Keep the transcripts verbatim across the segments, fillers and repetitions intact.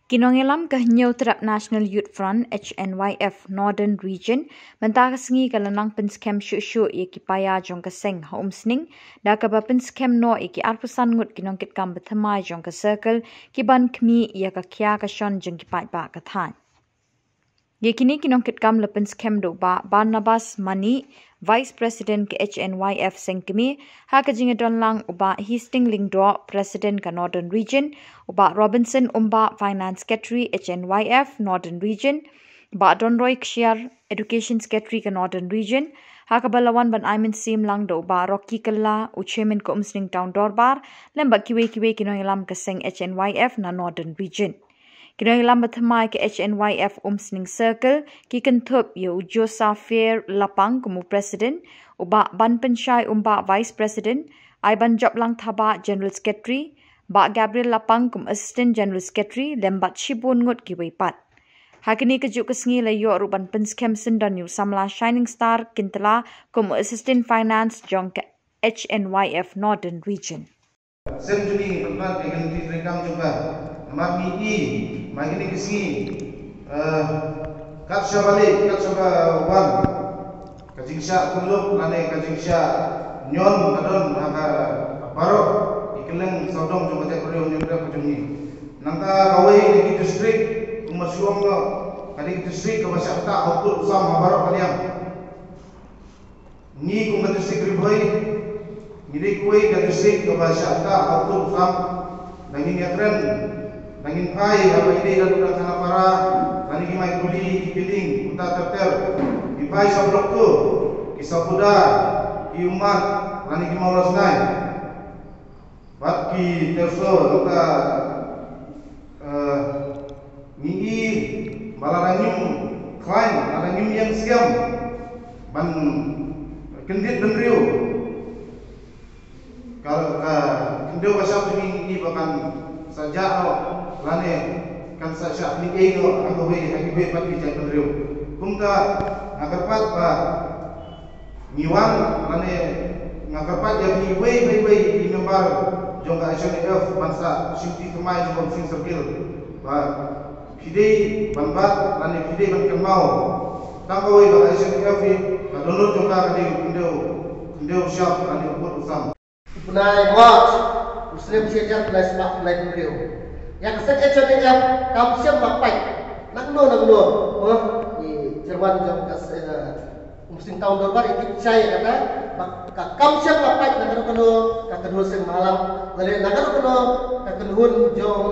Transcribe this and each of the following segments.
Ki nongïalam ka Hynñiewtrep National Youth Front, H N Y F, Northern Region, mynta ka sngi ka la nang pynskhem shuh shuh ïa ki paia jong ka seng ha Umsning, da kaba pynskhem noh ïa ki arphew san ngut ki nongkitkam bathymmai jong ka circle, ki ban khmih ïa ka khia ka shon jong ki paidbah ka thaiñ. Ïa kine ki nongkitkam la pynskhem da u Bah Barnabas Mani, Vice President ka H N Y F Sengkmie, ha ka jingïadon lang u Bah Hastings Lyngdoh, President ka Northern Region, u Bah Robinson Umbah, Finance Secretary H N Y F Northern Region, u Bah Donroy Kshiar, Education Secretary ka Northern Region, ha kaba la wan ban ai mynsiem lang da u Bah Rocky Kylla, u Chairman ka Umsning Town Dorbar, lem bad kiwei kiwei ki nongïalam ka seng H N Y F na Northern Region. Ki nongïalam bathymmai ka H N Y F Umsning Circle ki kynthup ïa u Josapher Lapang kum u President, u Bah Banpynshai Umbah, Vice President, Aibanjoplang Thabah, General Secretary, Bah Gabriel Lapang kum Assistant General Secretary, lem bad shibun ngut kiwei pat. Ha kane kajuh ka sngi la ïoh ruh ban pynskhem syndon ïa u samla Shining Star Kyntla kum u Assistant Finance jong ka H N Y F Northern Region. Sem jong ngi, pynban ïa ka lynti treikam jong ka. Namar ngi i, ma kine ki sngi, eh, kat shaba leit, kat shaba wan, ka jingshah kynlup lane ka jingshah ñion ka don ha ka baroh ki kylleng sawdong jong ka jaitbynriew Hynñiewtrep ka jong ngi. Nangta kawei ka dei ki district, kumba shu ong noh, ka dei ki district kaba shah ktah ha u pud u sam ha baroh ka liang. Ngi kum ka district Ri Bhoi, ngi dei kawei ka district kaba shah ktah ha u pud u sam. Da ngin ïakren, da ngin phai haba ïadei da ka Khanapara, lane ki Maikuli, ki Kyling, kumta ter ter. Ngi phai sha Block two, ki Sabuda, ki Ummat, lane ki Mawlasngai. Bad ki Terso, nangta, eh, ngi i ba lada ngim khlaiñ, lada ngim ïeng skhem ban kyndit bynriew, ka, ka khyndew ka shap jong ngi, ngi i ba kan sa jah noh, lane kan sa shah khlieh ei noh ha kawei, ha kiwei pat ki jaitbynriew. Kumta nga kyrpad ba ngi wan, lane nga kyrpad ïa kiwei, wei, wei, ki member jong ka H N Y F ban sa shim ti thymmai jong ka Umsning Circle. Ba phi dei ban bat, lane phi dei ban kynmaw. Tang kawei ba ka H N Y F hi, ka dohnud jong ka ka dei u khyndew, khyndew shap, lane u pud u sam. U bnai March, u snem shi hajar khyndai spah khyndai phew hynriew. Ïa ka seng H N Y F kam shym la pait nangno nangno. Oh, i chairman jong ka se-, eh, Umsning Town Dorbar i tip shai ïa kata, ba ka kam shym la pait na kano kano ka kynhun seng bhalang, lane na kano kano ka kynhun jong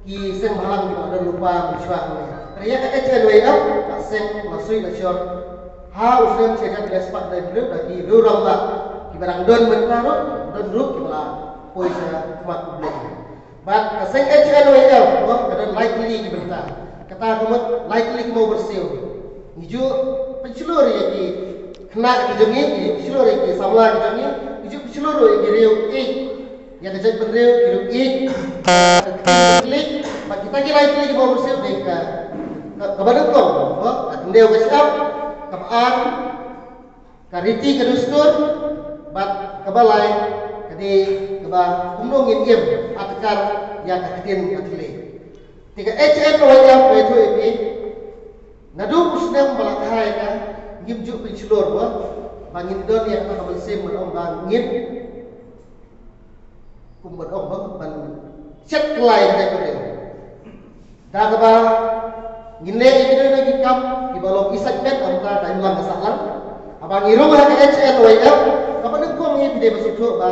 ki seng bhalang kiba la don lypa mynshuwa hangne. Hynrei ïa ka H N Y F, ka seng la suid la shor ha u snem shi hajar khyndai spah khyndai phew hynriew da ki riew rangbah kiba dang don mynta ruh, don ruh kiba la poi sha khmat U Blei. Bad ka seng H N Y F, oh, ka don lai tylli ki bynta. Kata ka mut lai tylli ki mawbyrsiew. Ngi ju pynshlur ïa ki khynnah ki jong ngi, ngi ju pynshlur ïa ki samla ki jong ngi, ngi ju pynshlur ïa ki riew ïeit. Ïa ka jaitbynriew ki riew ïeit. Ka klik, bad kita ki lai tylli ki mawbyrsiew dei ka, ka, kaba nyngkong, oh, ka khyndew ka shyiap, kaba ar, ka riti ka dustur, bad kaba lai, ka dei kaba kumno ngin im, ha kata ka, ïa ka ktien ka thylliej. Te ka H N Y F ka ïathuh ïa phi, naduh u snem ba la kha ïa ka, ngim ju pynshlur ba, ba ngin don ïa kata ka mynsiem ban ong ba ngin, kum ban ong ba, ban shet kylla ïa ka jaitbynriew. Da kaba ngin leh ïa kino kino ki kam kiba long isaitmet, kumta ka imlang ka sahlang. Haba ngi rung ha ka H N Y F, kaba nyngkong ngi phi dei ban sngewthuh ba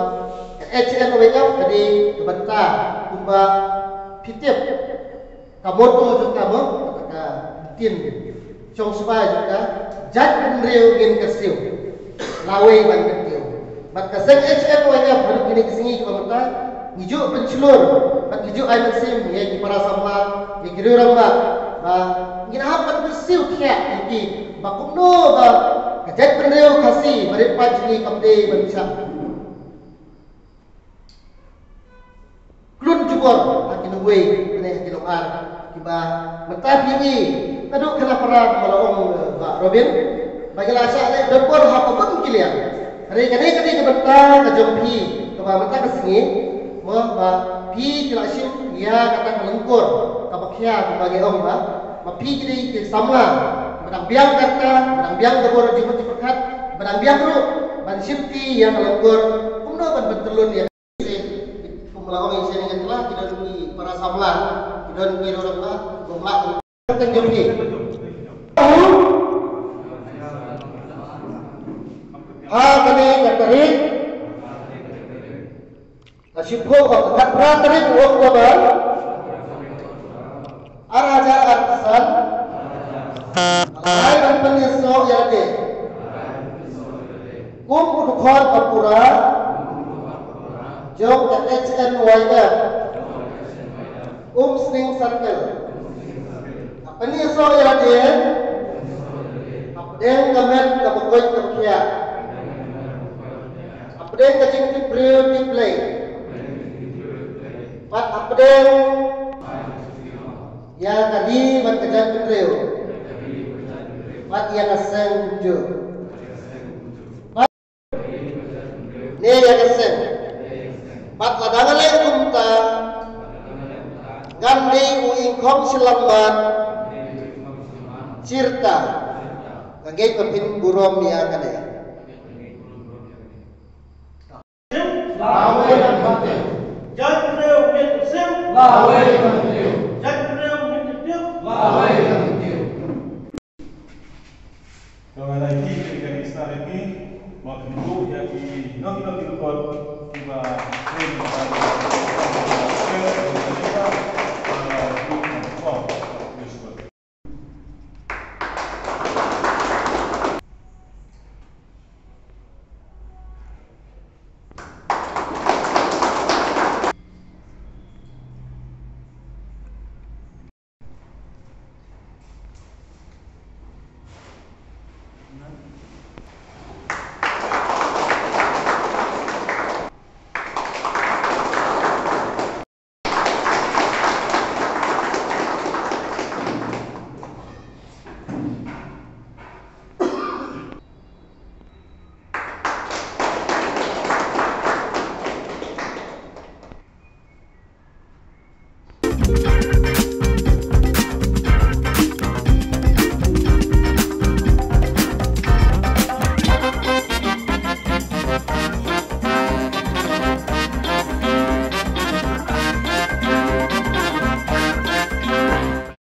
ka H N Y F ka dei ka bynta kumba phi tip ka motto jong ka mo, ka ktien shong sbai jong ka, jaitbynriew ngin kyrsiew, lawei ban kyntiew. Bad ka seng H N Y F haduh kine ki sngi kiba mynta, ngi ju pynshlur bad ngi ju ai mynsiem ïa ki para samla, ïa ki riew rangbah, ba ngin hap ban kyrsiew thiah ïa ki ba kumno ba ka jaitbynriew Khasi ba rit paid jong ngi kam dei ban shah klun jubor ha ki nongwei ne ha ki nongar kiba mynta phi i naduh Khanapara, kumba la ong, eh, Bah Robin, ba ngi la shah leh donbor ha ka bun ki liang. Hynrei kane ka dei ka bynta ka jong phi kaba mynta ka sngi mo ba Phi ki la shim ïa kata ka lyngkor kaba khia kumba ngi ong ba, ma phi ki dei ki samla ba dang biang ka rta, ba dang biang ka bor jingmut jingpyrkhat, ba dang biang ruh ban shim ti ïa ka lyngkor kumno ban pyntyllun ïa. Kum la ong ïa shisha ngi la ki don ki para samla, ki don ki rorok ba kum la ka jong ki. Ha kane ka tarik ka shiphew ka khatphra tarik u October ar hajar arphew san. Ai ban pynïasoh ïa lade kum u dkhot ba pura jong ka H N Y F Umsning Circle. Ha pynïasoh ïa lade hapdeng ka met kaba koit kaba khiah, hapdeng ka jingtip briew tip Blei, bad hapdeng ïa ka ri bad ka jaitbynriew bad ïa ka seng kumjuh. Ne ïa ka seng. Bad lada nga leh kumta, ngan dei u ingkhong shyllangmat shirta. Nga ngeit ba phin burom ïa kane. Lawei. Jaitbynriew ngeit sim. Lawei.